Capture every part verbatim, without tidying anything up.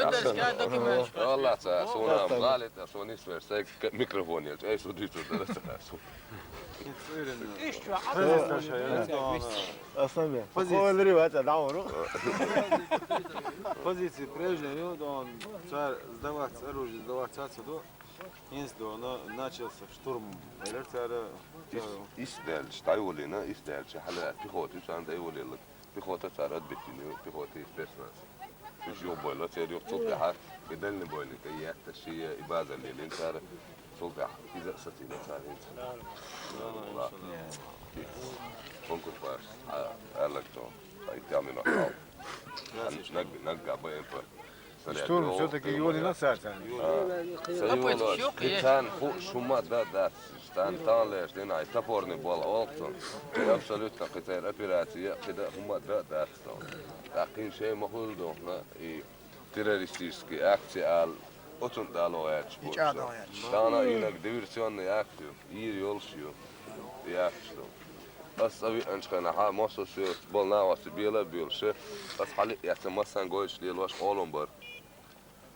Цу дерзкая документаш. Валлахь, ца, суна гӀалит, а суна исмер, сай микрофон елча, ай, суна дийцур дара, ца, суна. Аслан бе. Позиция. Хойла ривац, а, дӀавару. Позиция прежняя, ну, да он, цар сдаваться, оружие сдаваться отсюда. Единственное, но начался штурм. Элер цара, Ис, ис даьлча, дӀайолийна, ис даьлча, хьала пехота, царна дӀайолийла. Пехота цара отбить йина, пехота спецназ. Уж юхабойла, церан юха цул тӀаьхьа, и дальнобойник, и етта ши, и база лелийна цара, цул тӀаьхьа иза а сацийна цара хӀинца. Конкурс баш, а, аьлларг цо, а, и тӀамина хьал. Наг, нагга Б М П. Штурм всё-таки йолийна царца. Ца йолаш, кхин царна хууш хӀума а дан дац. Царна тӀалеш дина, и топорный бола олхцун. Абсолютно кхин церан операция, кхин дан хӀума а дан дац. ТӀаккха кхин шай ма хуьлу дохна, и террористический акция ала, оцунна дӀало гӀерташ бу. Тахана инаг диверсионный акция, йийр йолуш ю, и акция ду. Ас цӀа виъанчу хенахьа, массо а соьца болу нахаца бела а боьлуш, ас хьала а эцна, массанга гойтуш лелош къолам бара.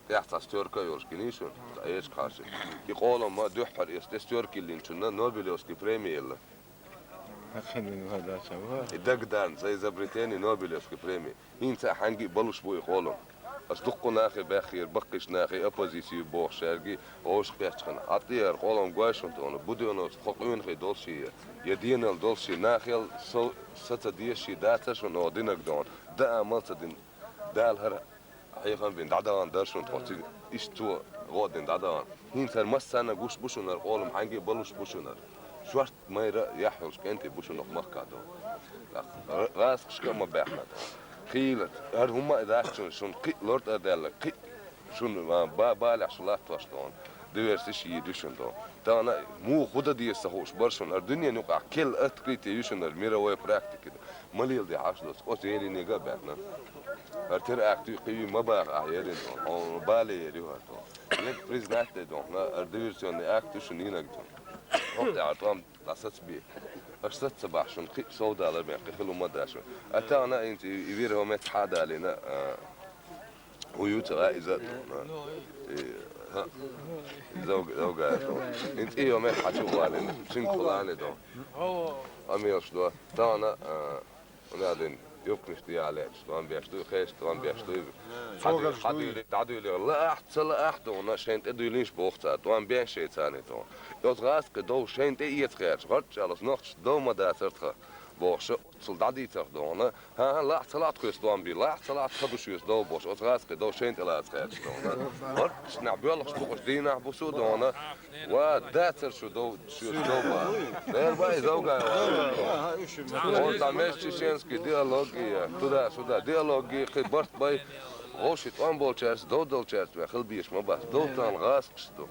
ТӀехь цхьа стёрка а йолуш гиний шуна, цхьа эчиг хьарчий. И къолам ма дуьххьара эцна, тӀе стёрка йиллинчунна Нобелевский преми елла. И дагадарна, за изобретение Нобелевской премии. ХӀинца а хьаьнга а балуш бу и къолам. Ас дуккха нахе баьхкира, баккхийчу нахе, оппозици ю бохуш шаьрга, вовшах кхетчахана. Хьан тӀера къолам гой шуна тхуна, Буденовс кхо къуьнахий долуш я, я денал долуш я, нахел со, са ца дезаш дацара шуна оха динарг дохна. Даа мал ца дина. Дала хӀара хьехам бина дӀадахана дара шуна тхо цига, иштта цо гӀо а дина дӀадахана. ХӀинца хӀара массарна гуш бу шуна хӀара къолам, хьаьнга а балуш бу шуна хӀара. Шорта майра а яхь йолуш кӀентий бу шуна хӀокху махкахь долу. ГӀа-, гӀазкхашка а ма баьхна тхо. Хийла, хӀара хӀумма а дац шуна, шуна кхин а лартӀа а даьлла, кхин а шуна, а, ба-, балехь шу латтош долу. Диверсиш йийр ю шуна долу. Тахана муха хӀун дан деза ца хууш бара шуна. ХӀара дуьненан юкъахь керла открытие ю шуна хӀара мировой практика. Ма леладе хьаш доцу, оцу Елинега а баьхна. ХӀара теракт ю, кхин ю ма баха ахь Елин долу. Хьуна бале яр ю хӀара долу. Ерг признать де долу, хӀара диверсионный акт ю шуна йинарг долу. ХӀокху тӀехь тӀом дӀа саца бе. Аша саца ца бахь шуна кхин а совдалар бен, кхин хила хӀума а дац шуна. А тахана хӀинца и, и вирхӀо меттахь а далийна, а, Хьу ю ца иза а ду. Э, ха. Зовг-, зовгай ду. Ин цӀийо мех хьачу валина. Цинг хулани ду. Амелш ду. Тана, а, надин. Юбкниш дияла лечу, тӀом беш дуй, хеш тӀом беш дуй. Хьадуй-, хьадуйли, дӀадуйли, лаахь, ца лаахь дуна, шайн тӀе дуйлинш боху цара, тӀом беш шей царни тӀом. Оцу гӀазкхи дов шайн тӀе эца гӀерташ, гӀорччалас нохчаш дов ма дацара тха, бохуша, оццул дӀадийцарх дуна, хӀан-хӀа, лаахь ца лаахь тхоьца тӀом бий, лаахь ца лаахь тха ду шоьца дов бохуш, оцу гӀазкхи дов шайн тӀе лаца гӀерташ дуна. ГӀорччанехь боьлхуш бу-кх уьш дийнахь бусу а дуна, ва, дацара шу дов, шоьца дов бара. Дера бай, зовгай вара. Вон цхьа межчешенский диалоги, туда-сюда диалоги, кхин барт бай. Вовши тӀом болчаьрца, дов долчаьрца вай хила безаш ма бац. Дов тахана гӀазкхашца ду.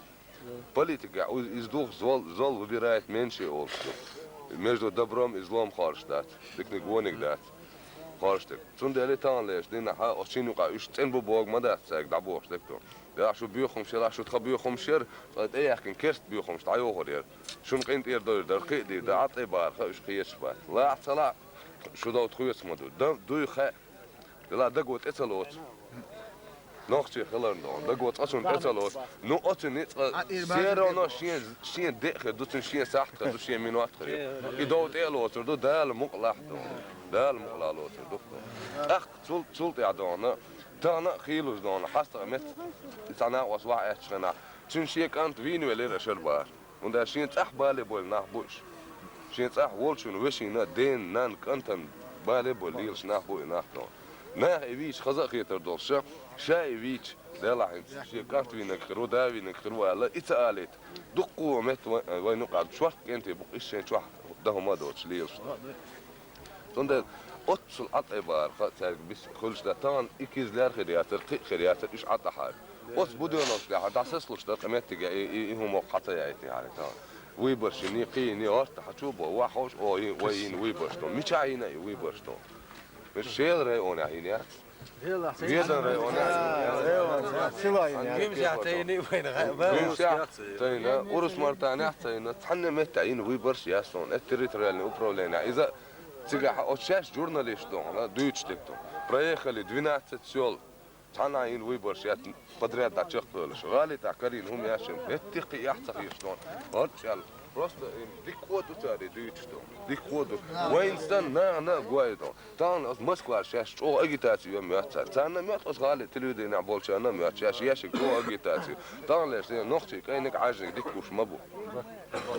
Политикехь уз-, иза дух зол, зол выбирает меньшее олуш ду. Между добром и злом хоржуш дац. Диканиг вониг дац. Хоржуш дерг. Цундела тахана леш динахьа, оцу шина юкъа уьш цӀена бу богу ма дац цаьрга дӀабохуш дерг ду. Делахь шу боьха хӀумаш елахь, шу тхан боьха хӀумаш яра, ткъа тӀеяхкина керста боьха хӀумаш дӀайохур яра. Шуна къинтӀера дойр дара, кхин а дийр дара, Ӏа тӀе бахарха уьш кхеташ бац. Лаахь ца лаахь, шу дов тхоьца ма ду. Дан дуй хаьа. Дела даго тӀе ца лоцу. Нохчий хиларна догӀу. Даго цкъа шуна тӀе ца лоцу. Ну, оцу ницкъа всё равно шен, шен де а хир ду, цуьнан шен сахьт а хир ду, шен минот а хир ю. И дов тӀе а лоцур ду, Дала мукъалахь догӀу. Дала мукъалахь лоцур ду. ТӀаккха цул, цул тӀаьхьа догӀу. Тахана а хийлуш догӀу. ХьастагӀа мет цхьа накъост ваха аьттачу хенахь. Цуьнан шен кӀант вийна велира ашар бара. ХӀунда аьлча шен цӀахь бале бойла нах бу уьш. Шен цӀахь волчун вешина, дена, нанна, кӀантана бале бойла лелаш нах бу и нах тхо. Наха и вийча хаза а хетар долуш, ша и вийча, делахь хӀинца шен кӀант вийнарг хир ву, да вийнарг хир ву аьлла, и ца алийта. Дуккха а метта вай, вайна юкъахь шортта кӀентий бу-кх, уьш шайн чохь дан хӀума а доцуш лелаш. Цундела оццул Ӏа тӀе бахарха цаьрга бис хуьлуш дан, тахана и кизлер хир яцара, кхин а хир яцара, уьш Ӏа тӀехьара. Оцу Будёновс тӀехь дӀасаслуш дара, къа меттиге и, и, и хӀума кхаца яйти хьара тахана. Выборш йиний, кхин йиний, гӀорта хьачу а бо, вахь ховш, о, йин, вай йина выборш ду. Мичахь йина и выборш ду? Шела районехь йина яц? Ведан районехь йина яц? Гуьмсехь тайна вайна гӀа-, Гуьмсехь тайна, Урус-Мартанехь тайна, цхьанна меттехь йина выборш яц тхуна, это территориальное управление. Иза цигахь оцу шаьш журналист ду хьуна, дуьйцуш дерг ду. Проехали двенадцать сёл. Цхьанхьа йина выборш яц подряд дӀа чекхбевллаш. ГӀали тӀехь карийна хӀума яц шен, хӀетте кхин эхь ца хеташ тхуна. ХӀорд чӀел. Просто, э, дика хӀо ду цара и дуьйцуш ду. Дика хӀо ду. Вайна санна, нахана а гой ду. Тахана оцу Москвара шаьш чӀогӀа агитаци йо моьтту цара. Царна а моьтту, оцу гӀали телевиденехь болчарна а моьтту шаьш ешиг чӀогӀа агитаци. Тахана леш, э, нохчий кӀайниг Ӏаьржиниг дика гуш ма бу.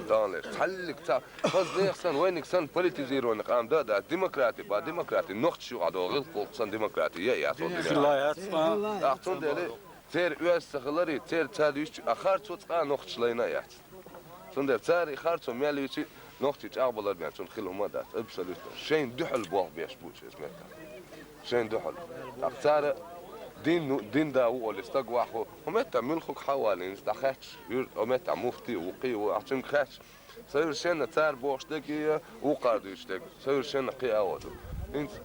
Тахана леш, цхьаллиг ца, хаза нехан санна, вайниг санна политизированный къам дан а дац, демократи бан, демократи нохчаш юкъахь долу гӀиллакх санна демократи я а яц, вот. Хилла яц, а? Ахь цундела церан оьзда ца хиларе, церан ца дуьйцучу, а харцо цкъа а нохчашлайна а яц. Цундела цара и харцо мел юьйци, нохчий чӀагӀбалар бен цунна хила хӀума а дац, абсолютно. Шайн дуьхьал болх беш бу иза меттехь. Шайн дуьхьал. ТӀаккха цара дин, дин да ву олий стаг ваха хӀу, хӀу меттехь муьлххуг хьа а валийна, дӀахаьтташ, юр-, хӀу меттехь муфти ву, кхин ву, ахь цуьнга хаьтташ, совершенно цара бохуш дерг а, вукхара дуьйцуш дерг, совершенно кхин а гӀо ду. ХӀинца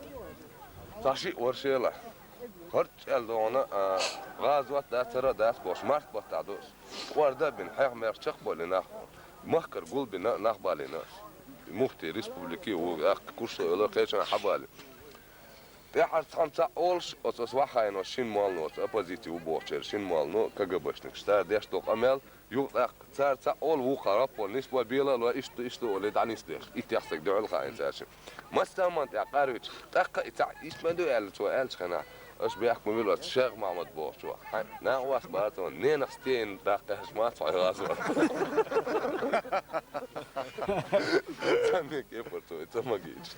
цхьа шиъ вара шелахь. ХӀорд чӀел догӀуна, а, гӀазот дац, цара дац бохуш, март баттахь ду ас. КӀорда а бина, хьех-мерх чекхболлий нах, махкара гулбина нах балийна ас. Муфти республики ву, аккха курс а йолу, кхечанхьа хьабали. ТӀаьхьара цхьана цхьаъ олуш, оцу ас вахьайна оцу шина моллано, оцу оппозици ву бохучеран шина моллано, КГБшникаш, цара деш долу къамел, юха тӀаккха цара цхьаъ олу, вукхара гӀоппо нисбой, бела а лой, иштта ду, иштта ду олий, дӀанисдеш. Итт яхсаг дуьхьал хаийна цаьршина. Массаман тӀехь къарвича, тӀаккха и цхьаъ, иштта ма ду аьлла цо аьллачу хенахь, аша бехк ма вилла, Шайх Махьмад бохучо. Хьайн, накъост бац, ненах стенна даккха аьлча, маца хьо гӀазот. Цхьанне кепара цо и ца магийча.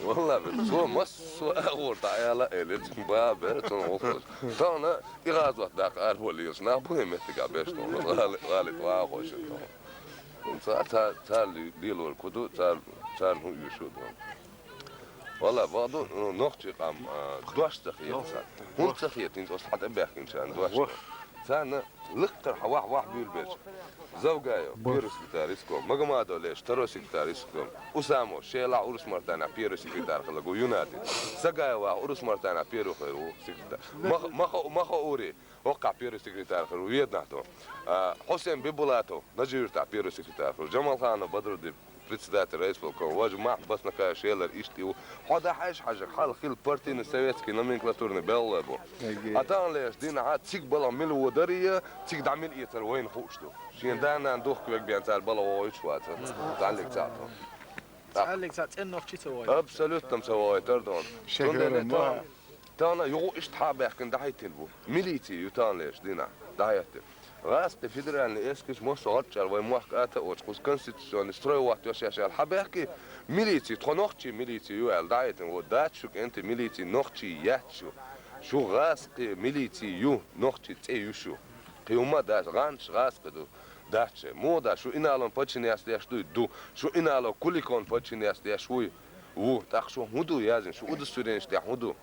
Валлахь, бен, цо массо а агӀор дӀаала а элира, цуьнан баба бер, цунна гӀуллакхаш. Тахана и гӀазот даккха араболлийлаш нах бу хӀе меттигахь беш тахана, гӀали-, гӀалит вагӀахойша тахана. Ца-, ца-, цара ле-, лелорг хӀун ду, цара, царна хӀун оьшу а ду. Валлахь, бакъду, ну, нохчий къам, а, дош ца хета царна. ХӀунда ца хета, хӀинца оцу хьан тӀе баьхкинчарна дош ду. Царна Лакхара хьан вахь-вахь буьйлабелча, Завгаев, первый секретарь иском, Магомадов Леш, второй секретарь иском, Усамов, шелахь Урус-Мартанахь первый секретарь хилла гу Юнати, Сагаев ваха Урус-Мартанахь первый хир ву секретарь. Маха-, Маха-, Махаури, хӀокхахь первый секретарь хир ву Веданахь ту. А, Хьусен Бибулатов, Нажи-Юьртахь первый секретарь хир ву. Джамалханов Бадрудин, председатель райисполком, важа Махь Баснакаевич елар иштта и ву. Хьо дӀахьажа хьажа, хьал хила партийный, советский, номенклатурный белла бу. Окей. А таханлерчу дийнахьа цига балха мила ву дарий, цига дӀа мила эцар вайна хууш ду. Шен да-нана духка вег бен цара балха вогӀуьйтуш вацара. Цхьаьллиг ца а тхо. Цхьаьллиг ца цӀен нохчий ца вогӀуьйтуш. Абсолютно ца вогӀуьйтар дона. Цундела тахана, тахана юха иштта хьа а баьхкина дӀахӀиттина бу. Милици ю таханлерчу дийнахь дӀахӀиттина. ГӀазкхи федеральный эскарш массо а гӀарчӀара вай мохк ата а оцу кхуза конституционный строй ваттош еш аьлла хьабаьхки, милици, тхо нохчий милици ю аьлла дӀахӀиттина. Вот дац шу кӀентий милици, нохчий яц шу. Шу гӀазкхи милици ю, нохчий цӀе ю шу. Кхин хӀумма а дац, гӀанташ гӀазкхи ду. Дац шайн. Муха дац, шу Иналон подчиненность деш дуй? Ду. Шу Инало Куликон подчиненность деш вуй? Ву. ТӀаккха шу хӀун ду яздина? Шу удостоверенеш тӀехь хӀун ду?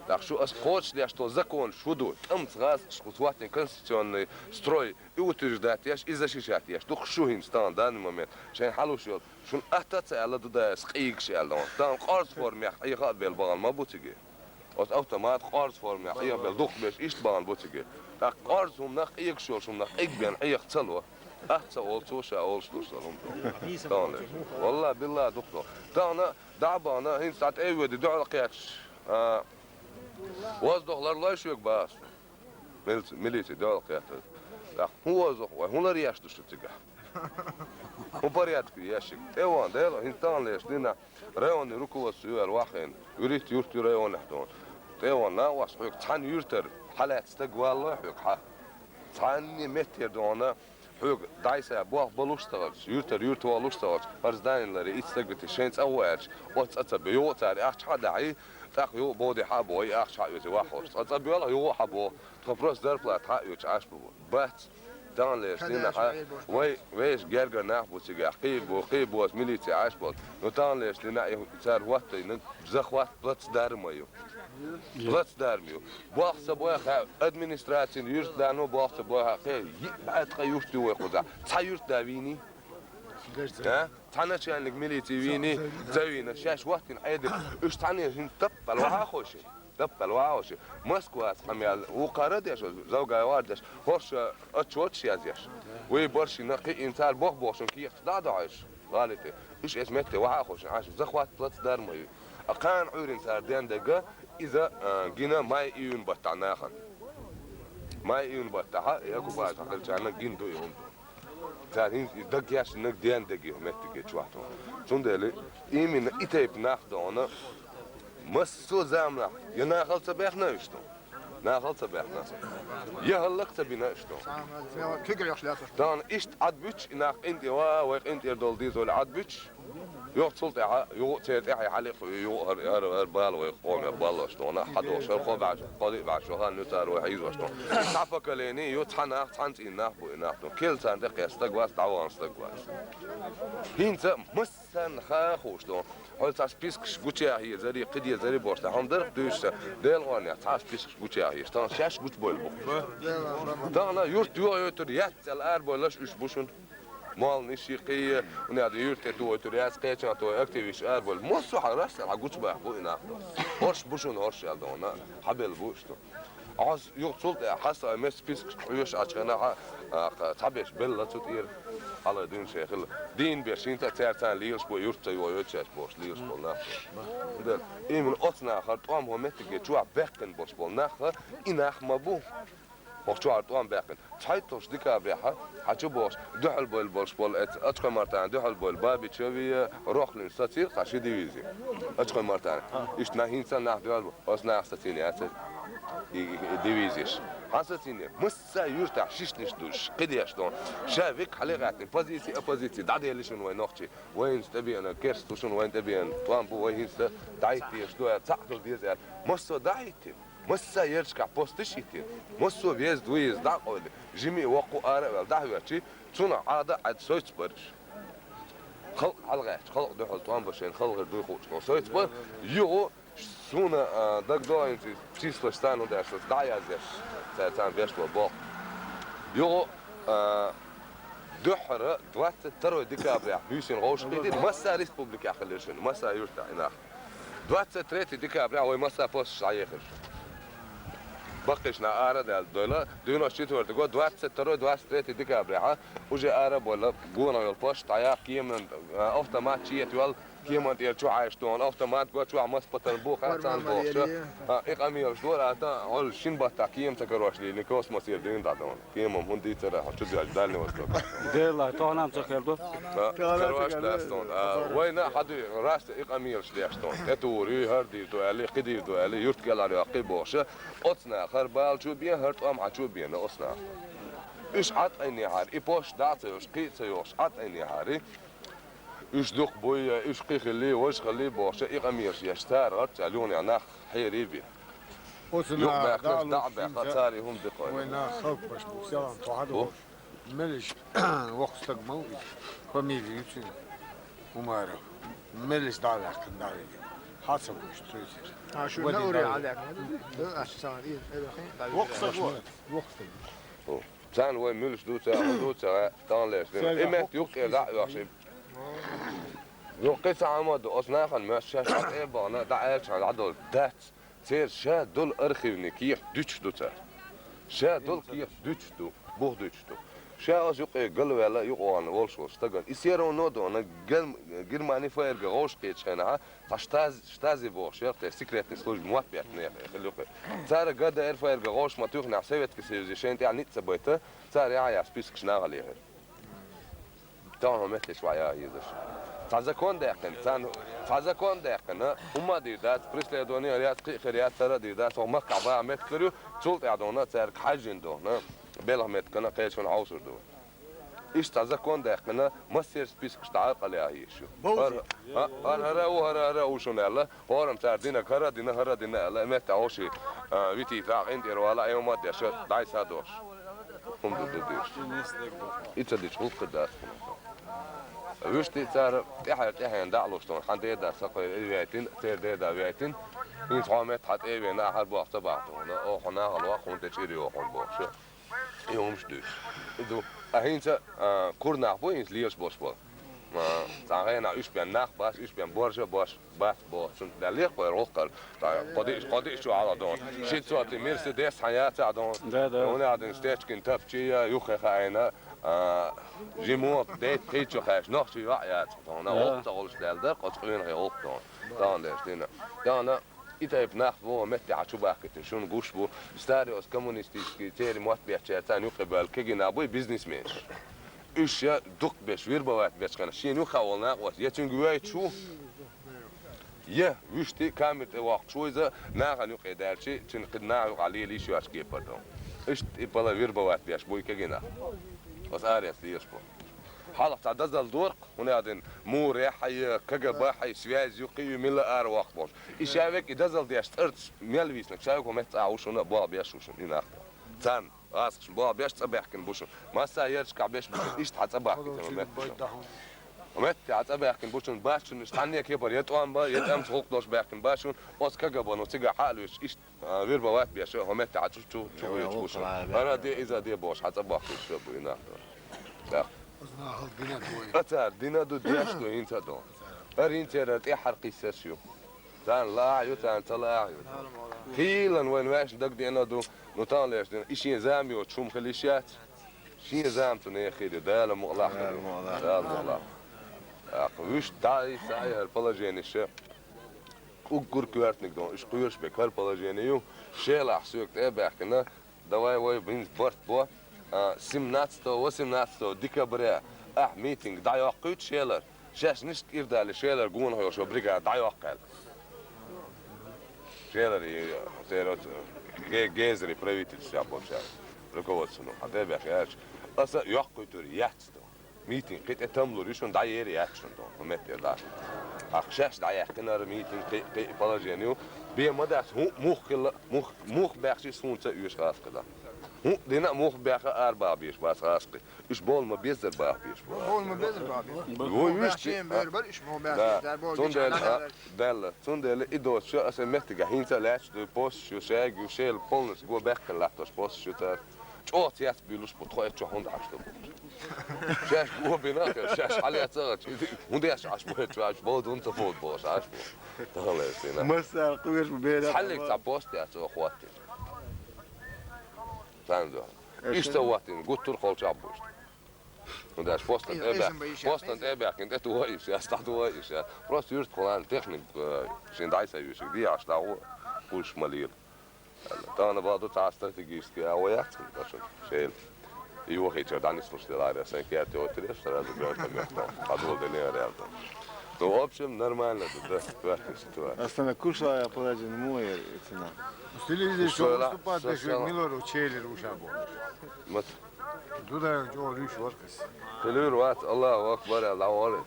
ТӀаккха шу ас кхочушдеш долу законаш хӀун ду? ТӀамца гӀазкхаш кхуза хӀоттийна конституционный строй и утверждать еш, и защищать еш. Дукха шу хӀинца тахана данный момент шайн хьалуш йолу. Шуна атта а ца аьлла, ду да ас къийгаш аьлла. Тахана къорза формех Ӏеха а белла бахана ма бу цига. Оцу автомат къорза формех Ӏехабелла духкабеш иштта бахана бу цига. ТӀаккха къорза хӀуманах, къегаш йолчу хӀуманах къиг бен Ӏеха ца ло. Ах ца олу цо, ша олуш ду сан хӀума. Тахана. Валла, билла, дукха. Тахана дӀа а бахана, хӀинца цхьа тӀе а воьдий, дуьхьал кхетташ, а, воздух ларлой шуьга бах ас. Милици, милици дуьхьал кхеттар. ТӀаккха хӀун воздух вай, хӀун лар еш ду шу цигахь? ХӀун порядок ю еш шуьга? ТӀе ван, Дела, хӀинца тахана леш дина. Районный руководство ю аьлла вахийна, вуьрхӀитта юрт ю районехь дона. ТӀе а ван накъост хьоьга цхьана юьртара хьалаьцна стаг валлой хьоьга хьа. Цхьанне меттера дона хьоьга дӀайса болх балуш а ца хилча, юьртара юьрта волуш а ца хилча, хӀара здани ларъе, итт стаг вити шайн цӀа гӀо аьлча, оцу цӀа ца бе, юха а цара ахча хьа а дахьий, тӀаккха юха а боде хьа а боху, и ахча хьа а оьций ваххалш. Цкъа цӀа боьлху, юха а хьа боху, тхо просто зарплата хьа а оьцуш Ӏаш бу. Бац. Тахана леш дина хьа, вай, вешан гергара нах бу цигахь, кхин а бу, кхин а бу, аса милици Ӏаш болу. Ну, тахана леш дина и цара хӀоттайна захват плацдарма ю. Плацдарма ю. Болх ца бой хьа, администрацин юьртдано болх ца бой хьа, кхин йиъ бӀе ткъа юрт ю вай кхузахь. Цхьа юьртда вийний? А? Цхьа начальник милиции вийний? Ца вийна. Шаьш хӀоттийна Ӏедал. Уьш цхьаьна хӀинца таппал вахьа а ховший. Таппал вахьа а ховший. Москваца къамел ву кхара а деш, Завгаев а деш, хӀорш отчеташ язъеш. Вай баршина кхиъна цара боху-бохушун кехаташ дӀа а дохьуьйтуш, гӀалите. Уьш эс метте вахьа а ховший, Ӏаш захват плацдарма ю. А кхана Ӏуьйрина цара ден дерг, иза, а, гина май-июнь баттахь нахана. Май-июнь баттахь, и оккупаци хилчарна гина ду и хӀума. Цара хӀинца и дагъешнаг ден дерг ю меттиге чохь тхо. Цундела именно и тайпа нах дона, массо а заманахь я нахал ца бехна уьш тхо. Нахал ца бехна. Я хӀаллак ца бина уьш тхо. Тахана иштта Ӏад буьтуш и нах къинтӀе ва, вай къинтӀера долу дезоле Ӏад буьтуш. Юха цул тӀаьхьа, юха церан тӀаьхье хьаликхуьу, юха хӀара, хӀара, хӀара бала вай къомех баллалаш тхуна, хьадолуш, хӀара кхо бӀе, кхо диъ бӀе шо хан ю цара вай хьийзош тхуна. Цхьа поколение ю, цхьа нах, цхьана цӀийнан нах бу и нах тхуна. Кел царна тӀе кхетта стаг вац, дӀавахана стаг вац. ХӀинца массарна хаа хууш тхуна. Хьо цхьа спискаш гучуяхье езарий, кхидезарий бохуш, хьуна дарх дуьйцуш, Делан гӀорнех цхьа спискаш гучуяхье езаш. Тахана шаьш гучубойла бу. Тахана юрт йохайойтур яц аьлла арабойлаш уьш бу шуна. Молланаш йи кхийе, унеда юрт тӀе тухуьйтур яц, кхечан тухуй активисташ арабойла. Массо а хьан растар хьан гучубаха бу и нах. ХӀорш бу шуна, хӀорш аьлла дона, хьабелла бу иштта. Ахьа юха цул тӀе хьаса а мес спискаш хьоьжуш Ӏачу хенахь, а, кха, цхьаберш белла цу тӀера. Хьала дуьйна шайн хила. Дийна берш хӀинца а цаьрца лелаш бу, юрт ца йохайойту шаьш бохуш лелаш болу нах. Дела, именно оцу нахара тӀом хӀо меттиге чохь баьккхина болуш болу нах, и нах ма бу. ХӀокху чохь тӀом баьккхина. ЦхьайтталгӀачу декабрехь, хьан чу бохуш, дуьхьал бойла болуш болу эца, Ачкхой-Мартана дуьхьал бойла Бабичеви, Рохлин сацийра цхьа ши дивизи. Ачкхой-Мартана. Иштта нах хӀинца нах дуьхьал бу. Оцу наха сацийна яцара и, и, и дивизиш. Хьан сацийна? Масса юьртахь шишнаш душ, кхидеш ду. Ша век хьале гӀаьттина. Позиция, оппозиция дӀадели шуна вай нохчий. Вайна тӀебеана керст ду шуна, вайна тӀебеана тӀом бу, вай хӀинца дӀайиттеш ду аьлла, цхьаъ хила деза аьлла. Массо а дӀахӀиттина. Масса ярчкахь посташ а йиттина, массо а веза, вуьйза дӀа а къовлина, жимий воккху ара а ваьлла дӀахӀоьттичи, цунах Ӏада а Ӏаьдда сойтуш бара уьш. Халкъ хьалагӀаьттича, халкъ дуьхьал тӀом бан шайна халгӀир дуй хууш тхо сойтуш бара. Юха суна, а, дагадогӀу хӀинца числаш царна хӀун деш, дӀа а яздеш, цара царна беш болу болх. Юха, а, дуьххьара двадцать второй декабря буьйсанна вовшахкхийтира, масса республикехь хилира шуна, масса юьртахь и нах. Двадцать третий декабря вай масса посташ дӀаехира. Баккхийчу наха ара а даьлла дойла, девяносто четвёртый год, двадцать второй, двадцать третий декабрехьа, уже ара а бойла, гонах йолу пост дӀаяьккха, кеман, а, автомат чета йолу, кеман тӀера чу хьаьжча дона, автомат го, чохь маса патарн бу, хаьа царна бохуш. А, и къамелаш дора, а, тӀаккха хьо шина баттахь кема ца карош лийна, космосера дийна дӀадона. Кеман хӀунда дийцара, хьо чу доьжна дальний восток. Делла, тахана ца хир ду. А, карош дац тхуна. А, вайна а хьан дуй, раста и къамелаш деш тхуна. ТӀетур ю, хӀара дийр ду аьлла, кхин дийр ду аьлла, юрт кӀелхьара йоккхий бохуш. Оцу наха хӀара бала чу бен, хӀара тӀом хьан чу бен, оцу наха. Уьш Ӏад айнехьара, и пост дӀа а ца йолуш, кхин а ца йолуш, Ӏад айнехьара. Уьш дукха буй, уьш кхин хилий, важа хилий бохуш, и къамелаш еш цара гӀарча юханехь нах хьерий бен. Оцу наха юкъабаьхкинарш дӀа а баьхна, цара и хӀума дикхой. Вай наха халкъ баш бу, селам тхо хьан ду. Меллиш воккха стаг ма ву иза. Фамилия ю цуьнан? Умаров. Меллиш дӀа а ваьккхина, дӀа а вигина. Хьан ца вуьйш, цуьйцира. А, шу Вадим Наури дӀа а Ӏа ваьккхина? Да, аша царна и, э, ваьккхина, дӀа а вигина. Воккха стаг ву. Воккха стаг. Царна вай муьлш ду ца, хӀун ду ца, тахана леш дина. И метта юккъера дӀа а оьхуш. Юккъе ца хьамад ду, оцу нахана моьтту шаьш хьан тӀе а бахана, дӀа аьлча хьан дӀадолу дац. Церан ша долу архивный кехат дуьтуш ду цара. Ша долу кехат дуьтуш ду, бух дуьтуш ду. Ша оцу юккъе галваьлла, юкъа вахана волуш волу стагана. И всё равно дона, Герм-, Германи ФРГ вовшахкхетачу хенахьа, цхьа штаз-, штази бохуш яра, тхе секретный служба мотт беттина яра, хила юккъе. Цара ГДР ФРГ вовшах ма туьхнехь, Советский Союзе шайна тӀехь ницкъ ца байта, цара яхьъя спискаш нахала яхира. Тахана меттеш ваъ яхьа езаш. Цхьа закон даьккхина, царна цхьа закон даьккхина, хӀумма а дийр дац, преследование а яц, кхин а хир яц, хӀара а дийр дац, хӀокху махкахь баха меттиг хир ю, цул тӀаьхьа дона цаьрга хьаьжжина дона, белхан меттиг кхана кхечунна Ӏовсур ду. Иштта цхьа закон даьккхина, массеран спискаш дӀа а къала яхьа езаш ю. ХӀара, хӀа-, хӀара, хӀара а ву, хӀара, хӀара а ву шуна аьлла, хӀораммо цара динарг хӀара а дина, хӀара а дина аьлла, и меттехь вовший, а, витийта ваха къинтӀера вала, Ӏемат а деш, дӀай са а дош. ХӀума ду, ду дийш. И ца дича гӀуллакх хир дац хӀума. Вуьшта цара тӀаьхьара тӀаьхьенна дӀа а луш тхуна, хьан деда сакхойла и вейтина, церан деда вейтина. ХӀинца хьо метта хьан тӀе а вена, ахьар боху ца бахьа тхуна, оха хьо нахала ваккха, хӀунда тӀе чӀир йохуна бохуш. И хӀумаш дуьйш. И ду. Ткъа хӀинца, а, кура нах бу хӀинца лелаш болуш болу. А, цхьана хенахь уьш бен нах бац, уьш бен боржа а бош бац бохучун даьллех вай гӀуллакхара. Ткъа кхо диъ, кхо диъ чу хьалха дона. Ши цоти Мерседес хьан яцахь дона. Да, да. ХӀунда аьлча Стечкин тапчий а юххе хаийна, а, жимот, дейт кхийчо хаьш, нохчий ваъ яц дона. Да. ГӀуллакх ца гӀуллуш даьлла дара, кхо цкъа къонахий гӀуллакх дона. Тахана деш дина. Тахана И тайпа нах боху метте хьан чу бахкийтина, шуна гуш бу, старый оцу коммунистический церан мотт беттачаьрца юккъе баьлла кегий нах буй, бизнесменаш. Уьш ша дукхахберш, вербовать бечу хенахь, шена юххе волу накъост я цуьнга воьйтуш ву, я вуьшта камера тӀе воккхуш ву иза, нахана юккъе даьлча, цуьнан кхин наха юкъахь лела йиш йоцу кепара ду. Иштта и пала вербовать беш буй кегий нах. Оцу аренца лелаш бу. Хьалха цхьа дозалла дора-кх, хӀунда аьлча мур яхьа, КГБ хьа, связь ю, кхин ю, мила ара воккху бохуш. И ша век и дозалла деш цӀарца мел вийцинарг ша век хӀокху метта цӀахь ву шуна, болх беш ву шуна и нах. Царна, гӀазкхашна болх беш цӀа баьхкина бу шуна. Массо а ярташкахь беш бу шуна, иштта хьан цӀа бахкийтина хӀокху метта шуна. ХӀокху метте хьан цӀа баьхкина бу шуна, бац шуна, иштта цхьанне а кепара я тӀом бан, я тӀамца гӀуллакх долуш баьхкина бац шуна, оцу КГБ-но цигахь хьа а лоьцуш, иштта А, вербовать беш, хӀокху метте хьан чу, чу, чу хьоьжуш бу шуна. ХӀара де, иза де бохуш, хьан цӀа бохкуьйтуш бу и нах. ТӀаккха. Оцу нахал дина ду вай. А цара дина ду, деш ду хӀинца а ду. ХӀара хӀинца яра тӀаьххьара кхиссарш ю. Царна лаахь ю, царна ца лаахь ю. Хийлан вайна ваьшна дагадеана ду, ну, тахана леш дина. И шен зама йоцуш хӀума хила йиш яц. Шен зама цу нехан хир ю, Дала мукъалахь хир ю. Дала мукъалахь. ТӀаккха вуьшта дӀа а йиса а хӀара положенеш. Уггар коьртаниг ду, уьш кхоьруш берг хӀара положение ю. Шелахь соьга тӀе а баьхкина, давай вай бинца барт бо, а, семнадцатого, восемнадцатого декабря ахь митинг дӀайоккхуьйту Шелара. Шаьш ништа кӀира дале, Шелара гонах йолчу бригада дӀайоккху аьлла. Шелара, церан оцу Ге-, Гезари правительствехь болчара, руководствоно, хьан тӀе а баьхкина аьлча, аса йоккхуьйтур яц. Митинг кхин тӀе тамлур ю шуна, дӀаер яц шуна, хӀун меттера дац. Ахь шаьш дӀаяьккхинара митинг кхин, кхин положение ю. Бен ма дац, хӀун мух хилла, мух, мух баьхча иза хӀунца а оьшу гӀазкхи дан. ХӀун дина а мух баьхна арабаха безаш бац гӀазкхи. Уьш болу ма беззара баха безаш бу. Болу ма беззара баха безаш. Вуй, мух вуьшта баьхча а, бер бара, уьш мух баьхча, да, цара болу цундела, гича а, даьлла. Цундела и доцуша аса меттигахь хӀинца а лаьтташ ду, посташ ю, шайга ю, шел полностью го баьккхина латтош посташ ю цара. ЧӀогӀа цец буьйлуш бу, тхо эцчо хӀунда Ӏаш ду бу. Шаьш го бина а хир, шаьш хьалаьцна а гӀача, хӀунда эцчо Ӏаш бу, эцчо Ӏаш бу, дун ца фуд бохуш Ӏаш бу. Тахана лаьцна. Массара кхоьруш бу бераш. Цхьаллиг цхьа пост яц оха хӀоттийна. Царна дуьхьа. Иштта ваттина, гуттар а холчахь бу иштта. Ну, даш постан тӀе баьхкина, постан тӀе баьхкина, тӀе тухий ша, стӀа тухий ша. Просто юрт хулан техник, э, шин дай са юшик, ди аш да у, куш малил. Тана баду цхьа стратегический а ваяц, даш шел. И вахи чар данис пуш деларе, сан кер те отре, сразу грант мягко. Подвол де не реально. Ну, в общем, нормально, да, да, ситуация. Астана кушла я поладин мой цена. Стилизация выступать, даш милору чели рушабо. Мат. Дуда чо риш варкас. Кулюр ват, Аллаху Акбар, Аллаху Акбар.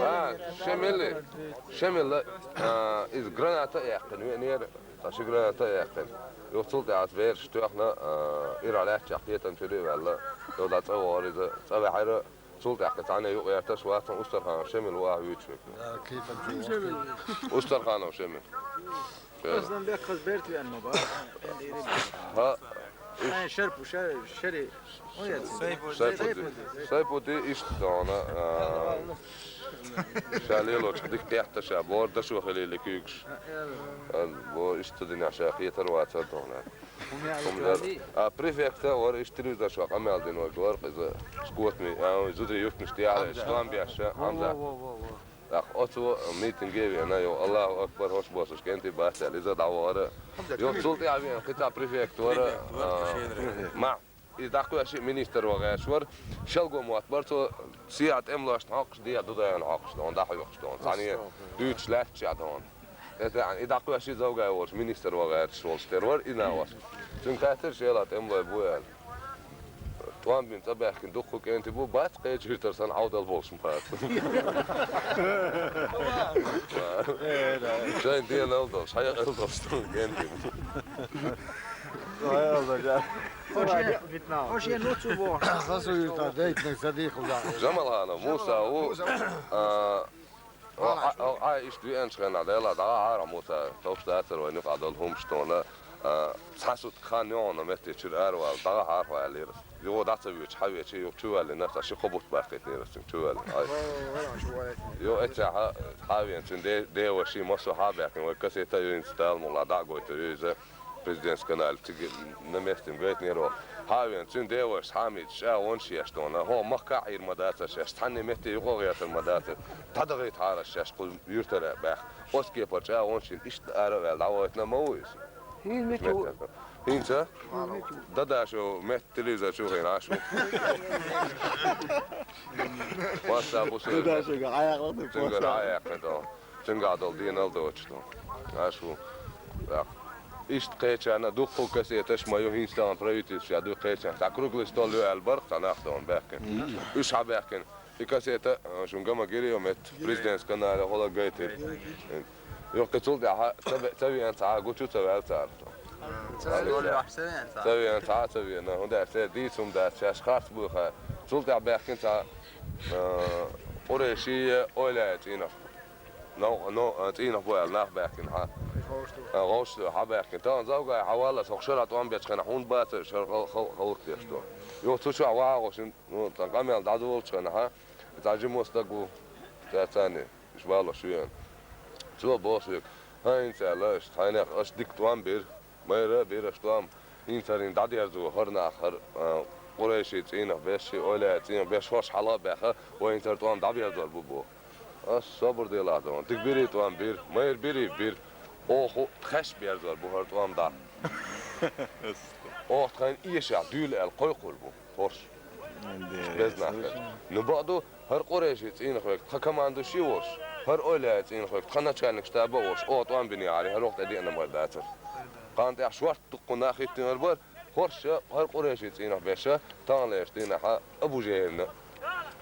А, шемели, шемела, а, из граната яхкын, венер, а ши граната яхкын. Юхцул тяс вер штёхна, а, ира ляча хетан чури валла. Юда цава ори, цава хара. Цул тӀаьхьа цхьанне юкъ гӀерташ вацан Устарханов Шемил ваха вуьйцуш векна. Устарханов Шемил. Аслан бек хаз берт вен ма ба. ХӀа, иш- Ай, шарпу, шар-, шари. Ой, я Сайпуди. Сайпуди. Сайпуди иштта дона, а, ша лелочу дик кхетта ша, бор дашо хилили куьйгаш. А, я. А, бо иштта дина ша хетар вацар дона. Хумзар. А префекта вара иштта телевизор чохь къамел дина вай гор, иза скотный, а, зудри юхкнаш тӀе Хьамза. Ислам беш, Хьамза. Во, во, во, во. Так, оцу митинге вена, йо, Аллаху Акбар, хош босуш, кенти бацал, иза дӀавара. Хьамза, йо, куьйгаш. Цул тӀе вена, кхин цхьа префект вара, Префект вара, а, шенара. Ма, и дӀакхоьши министр вагӀаш вара, шалго мотт бар, цо сиа тӀемлошна хьокхуш, де Дудаевна хьокхуш дон, дӀахьоькхуш дон. Цхьаьна дуьйцуш лаьтташ а дон. Эта, и дӀакхоьши Завгай волчу министр ван гӀерташ волчу тера вара, и навас. Цуьнга хаьттира, шела тӀемалой бу аьлла. ТӀом бина цӀа баьхкина дуккха кӀенти бу, бац кхечу хӀиртар санна Ӏовдал болуш ма бац. Шайн денал долуш, хьекъал долуш ду кӀенти бу. Хьекъал долуш, а? Хошен, хошен ну цу боху. Хасу юрта дейтнаг садиху да. Жамалханов Муса ву, а, О, Ӏа, о, Ӏа иштта веанчу хенахь, Дела дӀа а хьара Муса, товш дацара вайн юкъахь долу хӀумаш тхуна, а, цхьа сутка хан йогӀана метте чуьра аравала, дӀа а хьара хьо аьллера. Юха дӀа ца воьдуш, хьан вечи, юха чу ваьллина, аса ши кхо бутт баьккхийтинера цуьнга чу ваьллина. Ай. Йо, эццехь хьан веана цуьнан де-, деваша, массо а хьан баьккхина, вай кассета а ю, хӀинца Дала мукъ лахь дӀа а гойтур ю иза. Президентский канале цига на месте гайтинера ваха. Хьан веана, цуьнан деваша хьамийца чӀа вонаш еш тхуна. ХӀо махкахь Ӏийр ма дацара шаьш, цхьанне метте юкъа а гӀертар ма дацара. ДӀадахийта хьара шаьш кху юьртара баьхка. Оцу кепара чӀа вонаш йина иштта ара а ваьлла, дӀавойтина ма ву иза. ХӀинца ма ю. ХӀинца? Дадашо метта телевизор чу хиъна Ӏаш ву. Васса бу соьга. Дадашо га Ӏаяхьа ду. Цуьнгара Ӏаяьккхина тхо. Цуьнгахь долу денал доцуш ду. Аш ву. Так. Иштта кхечарна дуккха кассеташ ма ю, хӀинца тахана правительстве ду кхечарна. Цхьа круглый стол ю аьлла бара, цхьа нах тахана баьхкина. Уьш хьан баьхкина. И кассета, а, шун гама гири ю метта, президентский канале хӀола гайтира. Юхкхи цул тӀаьхьа ца бе-, ца веана цхьа а гучу ца ваьлла цара. Ца веана цхьа а ца веана. Ца веана, хӀунда аьлча церан дийца хӀума дац, шаьш харц буй хаа. Цул тӀаьхьа баьхкина цхьа, а, къурайший, ойла яьй цӀийнах. Нов-, нов-, а, цӀийнах бу аьлла, нах баьхкина хьан. А, гӀовш ду, хьан баьхкина. Тахана Завгай хьан валлалц хӀокху шарахь тӀом бечу хенахь хӀунда бацара шар хал-, хал-, халкъ деш ду. Юха цу чохь вагӀа гӀо шин, ну, цхьана къамел дӀадолучу хенахь, цхьа жима стаг ву, цаьрца царний, уьш балош веана. Цо боху соьга, хӀан хӀинца аьлла, аша тхьайнех, аша дика тӀом бира. Майра а бира аша тӀом, хӀинца хӀара дӀадерзо хӀара нах, хӀара, а, къурайший цӀийнах беш, ойла яьй цӀийнах беш, хӀорш хьала а баьхна, вай хӀинца хӀара тӀом дӀаберзор бу боху. Ас собар делахь ду, дика бирий тӀом бира, майра бирий бира, оха тхаьш берзор бу хӀара тӀом дӀа. Оха тхайна эшахь дуьйла аьлла кхойкхур бу хӀорш. Беза нах хилча. Ну, бакъду, хӀара къурайший цӀийнах верг тхан командующий а волуш, хӀара ойла яьй цӀийнах верг тхан начальник штаба а волуш, оха тӀом бинехьара, хӀара вокху тӀе деана мара дацара. Кхана тӀехь шорта дуккха нах хӀиттинера бара, хӀорш а, хӀара къурайший цӀийнах беш а, таханлерчу дийнахь а Абу-Жехьелна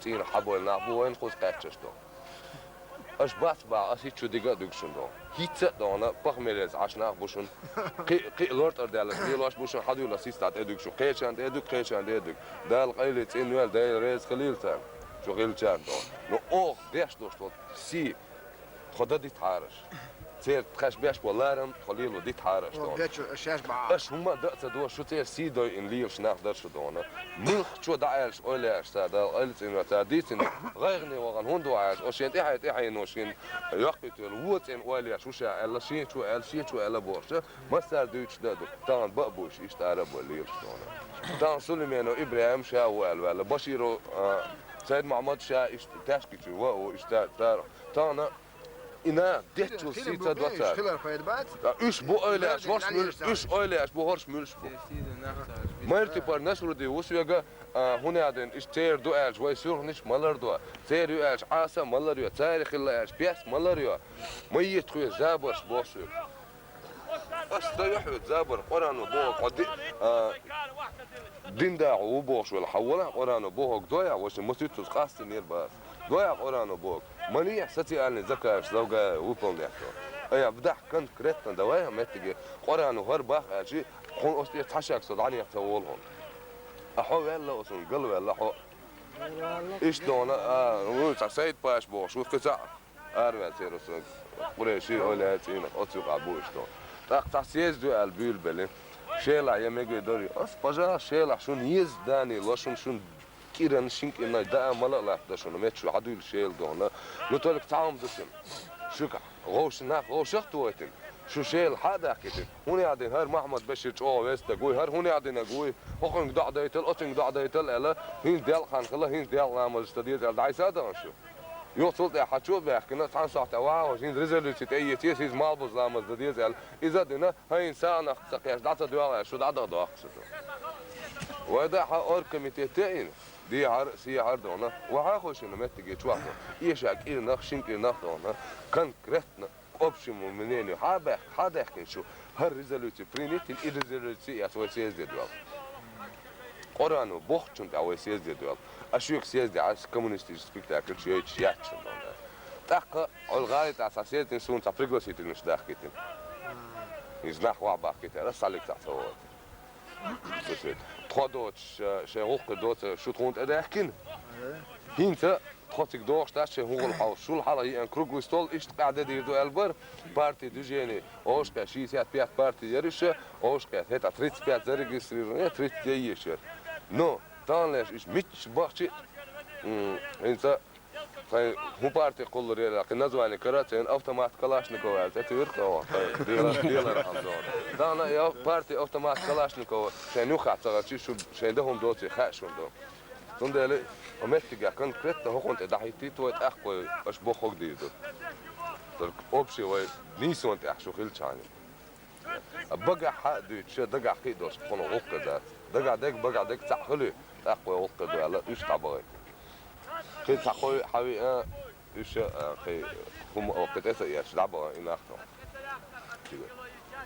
цӀийнах хьабойла нах бу вайна кхуза кхаьчнаш ду. Аша бац бахьа, аса хӀинца шу дига а дуьгу шуна ду. ХӀинца а дохана, похмельеца Ӏаш нах бу шуна. Кхин, кхин лортӀар даьлларш лелош бу шуна, хьадуьйла систа тӀе дуьгу шу. Кхечарна тӀе дуьгу, кхечарна тӀе дуьгу. Дала къайле цӀена вел, Дела реза хилийла царна. Шу хилчарна ду. Ну, оха деш долуш долу сий. Тхо дан дита хьараш. Церан тхаьш беш болу ларам тхо лело дита хьараш. О, дона. Бечу, шаьш бахьа. Аш хӀумма а дан а ца дохуш, шу церан сий дойина лелаш нах дара шу, дона. Муьлххачо дӀааьллаш ойла еш цара, Дала къайле цӀийнор цара дийцина, гӀайгӀане вахана хӀунда ву аьлча, оцу шен тӀаьхье-тӀаьхьеношкин йоккхуьйтуш волу вон цӀена ойла еш ву ша аьлла, шен чу аьлла, шен чу аьлла бохуш, массара дуьйцуш дан а ду, тахана бан а буьйш, иштта ара а бой лелаш, дона. Тахана Сулейменов ИбрахӀим ша ву аьлла ваьлла, Баширов, а, Сайд-Махьмад ша иштта Таьшкичу ван а ву, иштта цара. Тахана и нах деттачул сий ца до цара. Хилар пайда бац. Ткъа уьш бу ойла еш, хӀорш муьлш, уьш ойла еш бу, хӀорш муьлш бу. Майртипар Насрудин ву соьга, а, хӀунда аьлча иштта церан ду аьлча, вай сурханаш ма лардо. Церан ю аьлча, Ӏаса ма ларйо. Церан хилла аьлча, пес ма ларйо. Ма йита хьоьца забарш боху соьга. Ас ца юьхьуьйту забар, Къуръано боху, хьо ди-, а, дин даха ву бохуш вала, хьан вала Къуръано бохург доя, вайша масуьттаза къастийнера бац. Доя Къуръано бохург. Ма лехьа социальный заказ завга выполнять до. Ая, бдахь конкретно давай, меттиге, Къуръано хӀара бах аьлчи, хьуна оцу тӀе цхьа шаг со дӀанех ца волу хьуна. А хьо ваьлла, оцунна гал ваьлла хьо. Иштта дона, а, вуй цхьа Сайд-Паш бохуш, ву кхин цхьаъ. Араваьлла церан оцу Къурейши, ойла яьлла цӀийнах, оцу юкъахь бу иштта. ТӀаккха цхьа съезд ю аьлла буьйлабелла. Шелахь я мегар дара. Ас, пожалуйста, Шелахь шуна еза дани ло шуна, шуна кӀиран, шин кӀирнай даа мала а латтадо шуна, мет шу хьадуьйла Шела дона. Ну, только цхьа хӀума ду шуна. Шуьга гӀовша нах, гӀовшах а тойтина. Шу Шела хьа а даьккхийтина. ХӀунда аьлла дина хӀара Махьмад-Башир чӀогӀа веза стаг вуй, хӀара хӀунда аьлла дина вуй, хӀокхуьнга доӀа дайтал, оцуьнга доӀа дайтал аьлла, хӀинца делкъа хан хила, хӀинца делкъа ламаз дан деза аьлла, дӀасадахана шу. Юха цул тӀаьхьа хьан чу а баьхкина, цхьана сохьта ваха, хӀинца резолюци тӀе а йицъе, хӀинца малбуза ламаз дан деза аьлла, иза а дина, хӀайна сагӀанах ца кхеш, дӀа ца доьгӀла аьлла, шу дӀадагӀа доккхуш ду. Вай да хьан оргкомитет а йина, дехьара, сехьара дона, вахьа хӀо шуна меттиге чохь дона, эша кӀирнах, шин кӀирнах дона, конкретно, к общему мнению, хьа баьхка, хьа даьхкина шу, хӀара резолюци принять йина, и резолюци яц вай съезде доьлла. Къуръано бохучун тӀехь вай съезде доьлла. А шуьга съезде Ӏаш коммунистический спектакль шу йойтуш яц шуна дона. ТӀаккха Ӏуьлгъа тӀехь цхьа съездина суна цхьа пригласительность дахкийтина. Иза нах вахь бахкийтара, схьалиг цхьа ца вахийтина. Тхо доцуш, шайн гӀуллакх доцу шу тхуна тӀе даьхкина. ХӀинца тхо цига дохуш дац шайн хӀун гӀуллакх хьовсуш. Шул хьалха еана круглый стол иштта къаьхьа де дийр ду аьлла бара. Парти, движение, Ошкъе шестьдесят пять парти яра иша, Ошкъе хӀетахь тридцать пять зарегистрированный, тридцать яйеш яра. Но, таханлераш иша мичча бахчи, м, хӀинца Тхайн хӀун парти кхуллур яра, кхин название кара, церан автомат Калашников аьлла, цӀе ца вира кхин оха, тхайн дела-, делара хьамзор. Тахана я парти автомат Калашникова шайн юххехь ца гӀарчи, шу шайн дан хӀума доций хаьа шуна ду. Цундела, хӀо меттигехь конкретно хӀокхунна тӀе дӀахӀиттийта вай, тӀаккха вай аша бохург дийр ду. Только общий вай нийсонан тӀехь шу хилчхьана. Багахь хьа а дуьйцуш, дагахь кхин а долуш, тхуна гӀуллакх дац. Дагахь дерг, багахь дерг цхьаъ хуьлий, тӀаккха вай гӀуллакх ду аьлла, уьш дӀабахийта. Кхин цхьа кхой хьан виъ а, уьш а, кхин хӀума а кхин тӀе ца эцаш, дӀабахана и нах тхо.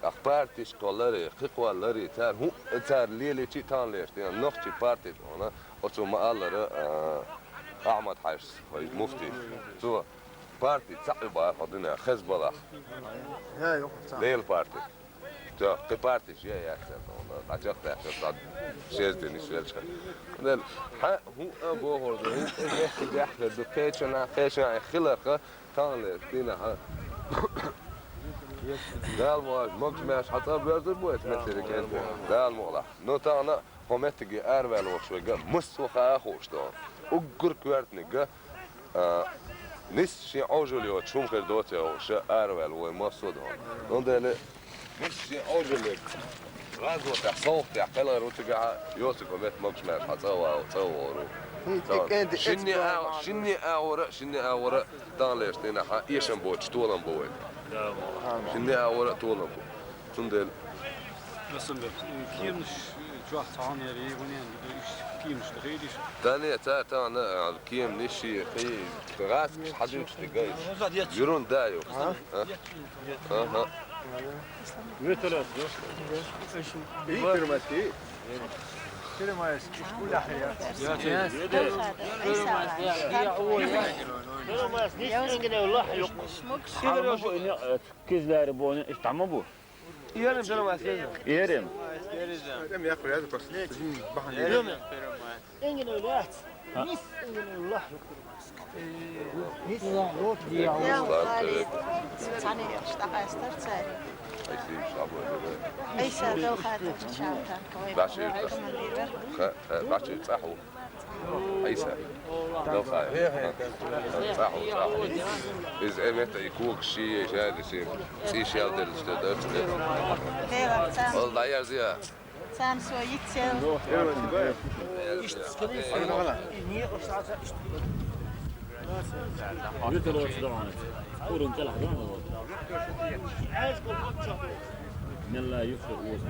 ТӀаккха партиш кхолларе, кхин кхолларе, цара хӀун а цара лелийчи а таханлераш дина, нохчий партиш хьуна, оцо ма-аллара, а, Ахьмад-Хьаьжас, вай муфтийс. Цо Парти цхьаъ ю бахара хьо дина, Хезболлах. Я, ю, цхьаъ. Делан парти. Цо, кхин партиш я, яц, дӀачекхдеш, цхьа съездина йиш велча. Дел, хьан хӀун а бохур ду, хӀун а мехкан бехкар ду, кхечанхьа, кхечанхьа хиларх, таханлераш дийнахь. Дала ваьжна, могуш-маьрша хьан цӀа а боьрзур бу эца меттигера кӀентий. Дала мукъалахь. Ну, тахана хӀо меттиге араваьлла волуш верг а массо а хаа а хууш ду. Уггар коьртаниг а, а, нисса шен Ӏожалла йоцуш хӀума хир доций хууш араваьлла вай массо а ду. Цундела нисса шен Ӏожаллега гӀазотехь, совгӀатехь кхелхар ву цигахь а, йоцург хӀо метта могуш-маьрша хьан цӀа а вагӀу, цӀа а вогӀур ву. Шинне а, шинне а агӀора, шинне а агӀора, таханлераш дийнахь а эшам боцуш толам бу вай. Шинне а агӀора а толам бу. Цундела Расулбек, э, кеманаш, э, чохь цхьа хьуна яра, э, ванен, э, иш кеманаш ду хилиш? Да не, цара тахана, э, кеманаш, э, гӀазкхаша хьадуьйцуш дерг а иш. Ерунда ю. А? Аха. Вертолёт, да? Ий, Первомайский. Первомайский, школе ахьа. Я, я, я. Первомайский, я, я, ой, я. Первомайский, нисса ингане лахь юкъ. Кизлари боне, иш таман бу. Иерем, Первомайский. Иерем. Эм, я, я, просто. Ингане лац. Нисса ингане лахь юкъ. Цхьана еш дӀакъаьстар цари. Айса, дов хатар чартан, кой. Башир. Командир. Ха, ха, башир, цӀахьу. Айса. Дов хай. ЦӀахьу, цӀахьу. Из эмета и кук ши, шади ши. ЦӀи шал дерш, дерш, дерш. Бела, цан. Ол даяр зия. Цан со йицел. Витер ваш даванец. Урун талах даванец. Мелла юсу уз.